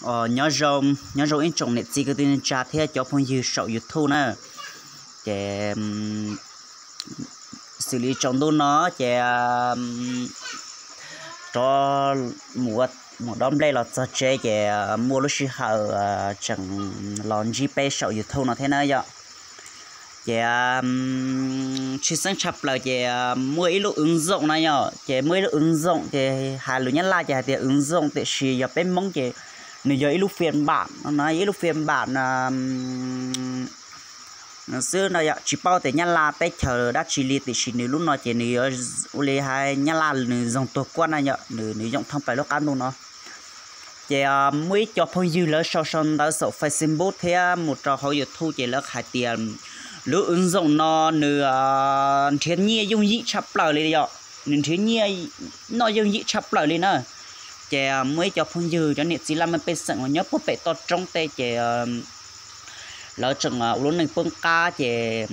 Nyob zoo, nyob zoo ib tsoom niam txiv kwv tij neej tsa thiab cov phooj ywg saum YouTube na. Ces xws li tsaus ntuj no ces rov mus dob nplej los txog tsev ces muaj lub sij hawm tseem los ntsib peb saum YouTube no thiab na yom. Ces tshwj xeeb tshaj plaws ces muaj ib lub wv nzoom na yom, ces muaj ib lub wv nzoom ces hais lus nyab laj ces hais tias wv nzoom, tiam sis yog peb Hmoob ces nws yog ib lub phiaj npam no, ib lub phiaj npam xwb no yom. Tsis paub tias nyab laj teb chaws dab tsi li, tiam sis nws lub no ces nws yuav ua li hais nyab laj nws zoo tuag kuab na yom, nws yoom thoob plaws lub qab ntuj no. Ces muaj ib co phooj ywg lawv sau sau ntawv saum Facebook thiab mus rau hauv YouTube ces lawv hais tias lub wv nzoom no nws nrhiav nyiaj yooj yim tshaj plaws li yom, nws nrhiav nyiaj noj yooj yim tshaj plaws li na. Ces muaj ib co phooj ywg cov niam txiv laj mej pej xeem uas nyob puag pem toj roob tej ces lawv tseem ua lub neej poob qab ces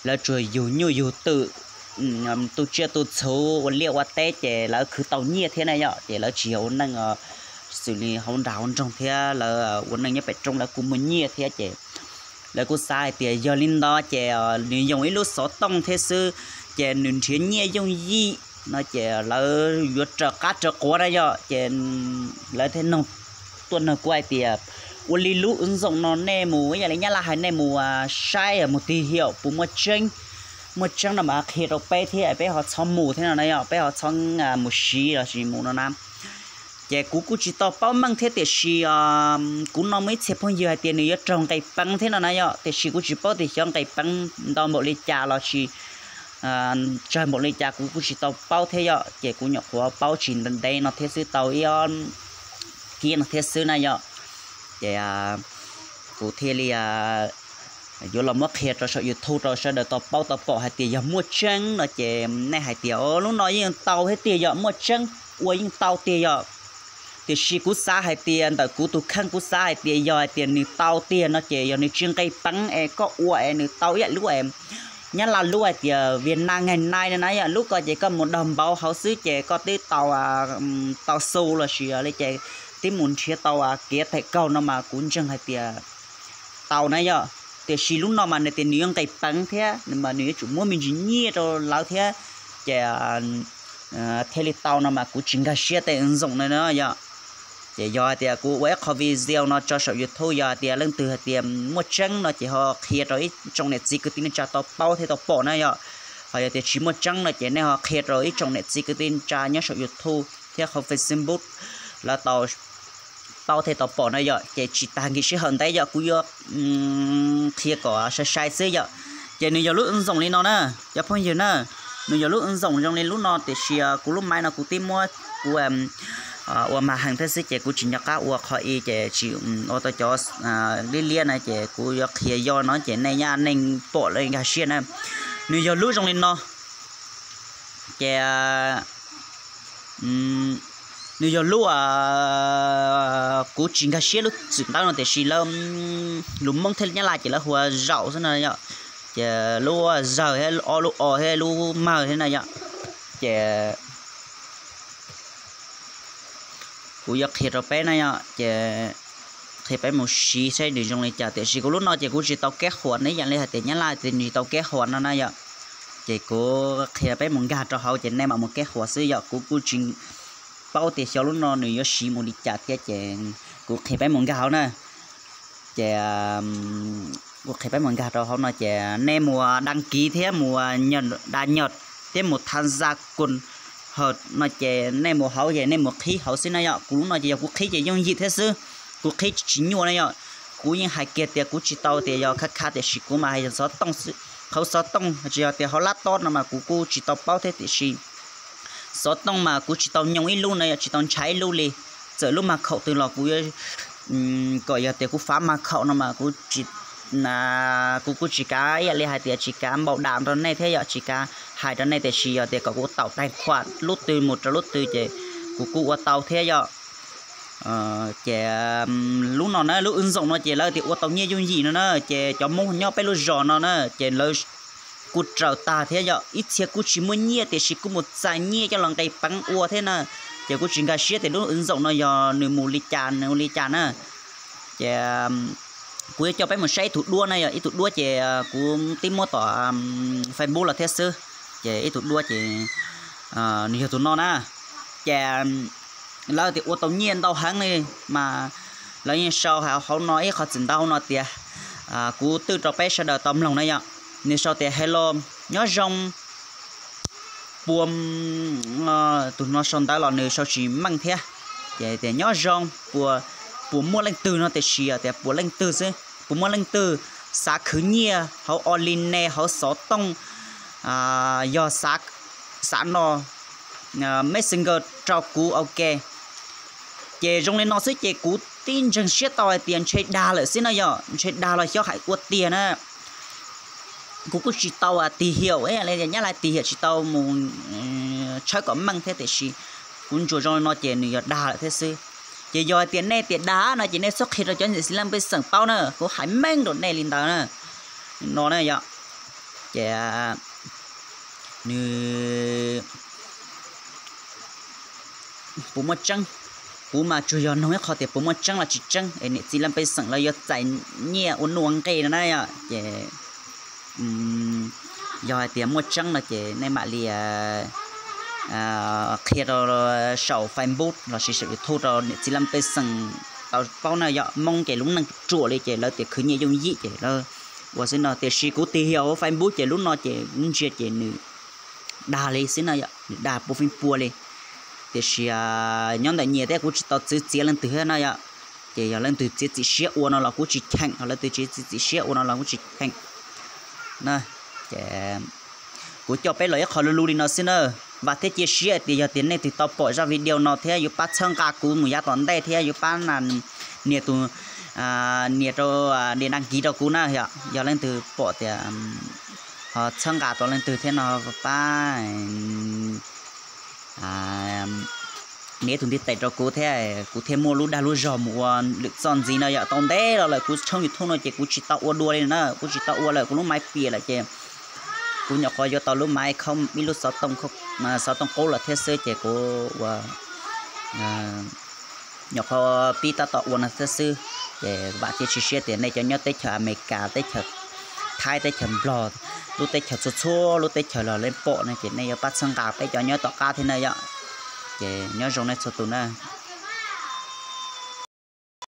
lawv tsuas yug nyuj yug twm, tu tsiaj tu txhuv ua liaj ua teb ces lawv khwv tau nyiaj thiab na yom. Ces lawv tsis yog ua neej xws li hauv nram hauv nroog thiab, lawv ua neej nyob pem roob lawv kuj muaj nyiaj thiab ces lawv kuj xav hais tias yog li ntawd ces nws yoog ib lub xov tooj thiab xwb, ces nws nrhiav nyiaj yooj yim no ces lawv yuav raws qab raws quav na yom. Ces lawv thiaj tuaj nug kuv hais tias ua li lub wv nzoom no nej mus ib yam li nyab laj hais nej mus saib mus tig hiaum puas muaj tseeb, muaj tseeb no mas qhia rau peb thiab peb ho txhob mus thiab no na yom, peb ho txhob mus siv los sis mus no na. Ces kuv kuj tsis tau paub meej thiab, tiam sis kuv no muaj ib txhia phooj ywg hais tias nws yuav raug nqis peev thiab no na yom, tiam sis kuv tsis paub tias xyov nqis peev ntau npaum li cas los sis tsawg npaum li cas kuv kuj tsis tau paub thiab yom. Ces kuv nyuam qhuav paub tsis ntev no thiab xwb, tau ib ob kiab no thiab xwb na yom. Ces kuv thiaj li yuav los muab qhia rau saum YouTube rau sawv daws tau paub tau pom hais tias yog muaj tseeb no ces nej hais tias o lub no yeej tau thiab tiag yom, muaj tseeb ua yeej tau tiag yom. Tiam sis kuv xav hais tias ntawm kuv tus kheej kuv xav hais tias yog hais tias nws tau tiag no ces yog nws tsis nqis peev es koj ua es nws tau ib yam lub nyab laj lub hais tias Vietnam ngày nay no na yom, lub ko ces koj mus download hauv xwb ces koj twb tau, tau xu los sis li ces twb mus nrhiav tau kev them kaug no mas kuv ntseeg hais tias tau na yom. Tiam sis lub no mas nws tias nws yuav nqis peev thiab mas nws yuav tsum muab me ntsis nyiaj rau lawv thiab ces thiaj li tau no mas kuv tsis nkag siab tej wv nzoom no na yom. Ces yog hais tias kuv ua ib qho video no tso saum YouTube, yog hais tias leej twg hais tias muaj tseeb no ces ho qhia rau ib tsoom niam txiv kwv tij neej tsa tau paub thiab tau pom na yom. Ho yog tias tsis muaj tseeb no ces nej ho qhia rau ib tsoom niam txiv kwv tij neej tsa nyob saum YouTube thiab qhov Facebook lawv tau paub thiab tau pom na yom. Ces tsis tas nkim sij hawm ntev yom, kuv yuav qhia kom sai sai xwb yom. Ces nws yog lub wv nzoom li no na, cov phooj ywg na, nws yog lub wv nzoom zoo li lub no tiam sis kuv lub maiv no kuv twb muab kuv ua mag hees thiab xwb ces kuv tsis nco qab ua qhov i ces tsis ua tau cov liab liab na ces kuv yuav qhia yog no ces nej nyaj neej pom lawv nkag siab na. Nws yog lub zoo li no ces nws yog lub, kuv tsis nkag siab lub txwm ntawv no tiam sis lawv lus Hmoob thiab nyab laj ces lawv hu ua zaum xwb no yom. Ces lub zawg thiab ob lub o thiab lub mawg thiab na yom. Ces kuv yuav qhia rau peb na yom, ces qhia peb mus siv saib nws zoo li cas. Tiam sis kuv lub no ces kuv tsis tau keb huam ne, ib yam li hais tias nyab laj tias nws tsis tau keb huam no na yom. Ces kuv qhia peb mus nkag rau hauv ces nej mam mus keb huam xwb yom. Kuv kuj tsis paub tias xyov lub no nws yuav siv mus li cas thiab ces kuv qhia peb mus nkag hauv na. Ces kuv qhia peb mus nkag rau hauv no ces nej mus đăng ký thiab mus nyam da nyam thiab mus tham gia cùng hawm no ces nej mus hauv ces nej mus qhib hauv xwb na yom. Kuv lub no ces yog kuv qhib ces yooj yim thiab xwb, kuv qhib tsis nyuaj na yom. Kuv yeej hais kiag tias kuv tsis tau tias yog khab khab tiam sis kuv mas hais xov tooj, hauv xov tooj tsis yog tias hauv lab tob no mas kuv kuj tsis tau paub thiab tiam sis xov tooj mas kuv tsis tau nyooj ib lub na yom, tsis tau ntshav ib lub li. Txawm lub mag khaum twg los kuv yuav, kom yog tias kuv fav mag khaum no mas kuv kuv kuj tsis kav ib yam li hais tias tsis kav npau dam rau nej thiab yom, tsis kav hais rau nej tiam sis yog tias kom kuv taum tais khuam lub twg mus rau lub twg ces kuv kuj ua tau thiab yom. Ces lub no na, lub wb ntxoom no ces lawv tias ua tau nyiaj yooj yim no na, ces cov Hmoob nyob peb lub zos no na ces lawv kuj raws tag thiab yom, ib txhia kuj tsis muaj nyiaj tiam sis kuj mus txais nyiaj coj los nqis peev ua thiab na. Ces kuv tsis nkag siab tias lub ntxoom no yog nws mus li cas, nws mus li cas na. Ces kuv yuav coj peb mus saib ib tug duab na, yog ib tug duab ces kuv twb muab tom Facebook los thiab xwb. Ces ib tug duab ces nws yog tus no na. Ces lawv tias ua tau nyiaj ntau heev li, mas lawv yeej sau hauv no ib qhov txwm ntau no tias, kuv twb rau peb sawv daws tau mloog na yom. Nws sau tias hello, nyob zoo, pua, tus no sau ntawv los nws sau tsis meej thiab. Ces tias nyob zoo, puas muaj leej twg no, tiam sis tias puas leej twg xwb, puas muaj leej twg xav khwv nyiaj hauv online, hauv xov tooj, yog xav no, messenger rau kuv, ok. Ces zoo li no xwb ces kuv tib ntseeg siab tau hais tias ntshe dag lawm xwb no, yog ntshe dag los xyov hais ua tiag na. Kuv kuj tsis tau tig hiam, nyab laj tig hiam tsis tau mus tshawb kom meej thiab, tiam sis kuv ntsuas zoo li no ces nws yog dag lawm thiab xwb. Ces yog hais tias nej tias dag no ces nej txhob qhia rau cov niam txiv leej pej xeem paub na, kuv hais meej rau nej li ntawd na. No na yom, ces nws puas muaj tseeb, kuv mas tsuas yog nug ib qho tias puas muaj tseeb los tsis tseeb es niam txiv leej pej xeem lawv yuav txais nyiaj ua nuj ua nqi no na yom. Ces yog hais tias muaj tseeb no ces nej mam li qhia rau saum Facebook los sis saum YouTube rau niam txiv leej pej xeem tau paub na yom. Hmoob ces lub neej ruam li ces lawv tias khwv nyiaj yooj yim ces lawv ua xwb no, tiam sis kuv tig hiam hauv Facebook ces lub no ces kuv ntsia ces nws dag li xwb no yom, nws dag pua feeb pua li. Tiam sis nyob ntawm nyias thiab kuv tsis tau txwv txiav leej twg thiab no yom. Ces yog leej twg txiav txim siab ua no los kuv tsis cheem, ho leej twg tsis txiav txim siab ua no los kuv tsis cheem. Ces kuv coj peb los ib qho lu lu li no xwb na. Vam thiab cia siab tias yog tias nej twg tau pom zaj video no thiab yuav pab txhawb nqa kuv mus yav tom ntej thiab yuav pab nias tus, nias rau, nias đăng ký rau kuv na. Yog leej twg pom tias ho txhawb nqa tau leej twg thiab no pab nias tus ntiv tes rau kuv thiab, kuv thiaj muaj lub dag lub zog mus ua lwm txoj ntxiv no yom. Tau ntev los lawm kuv tshooj YouTube no ces kuv tsis tau ua dua li na, kuv tsis tau ua lawm, kuv lub maiv piam lawm ces kuv nyuam qhuav yuav tau lub maiv khau ib lub xov tooj qub lawm thiab xwb ces kuv ua nyuam qhuav pib tab tom ua no thiab xwb. Ces vam thiab cia siab tias nej cov nyob teb chaws Amelikas, teb chaws Thaib, teb chaws Nplog, lub teb chaws txhua txhua lub teb chaws los nej pom no ces nej yuav pab txhawb nqa peb cov nyob tom qab thiab na yom. Ces nyob zoo nej txhua tus na.